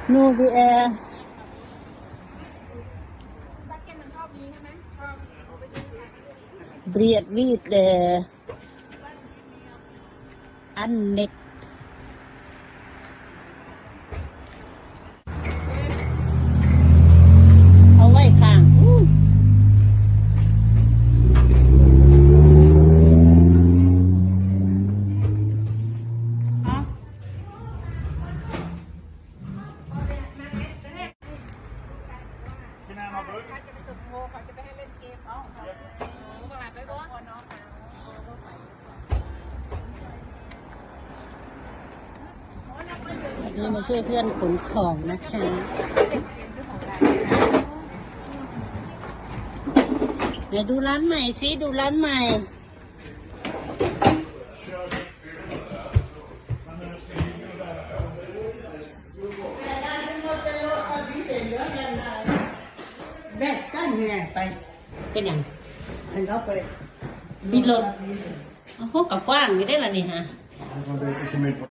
Nå vi er blitt vidt anlagt. ເອົາໄວ້ຂ້າງ ນີ້ມາຊ່ວຍເພື່ອນຂົນຂອງນະຄະ. ເດີ ດູຮ້ານໃໝ່ຊິ ດູຮ້ານໃໝ່. ແບກກັນແນ່ໄປ. ເປັນຫຍັງ? ໃຫ້ເຂົາໄປບິດລົດ. ໂອ້ໂຫ ກໍກວ້າງຢູ່ເດ້ລະນີ້ຫາ.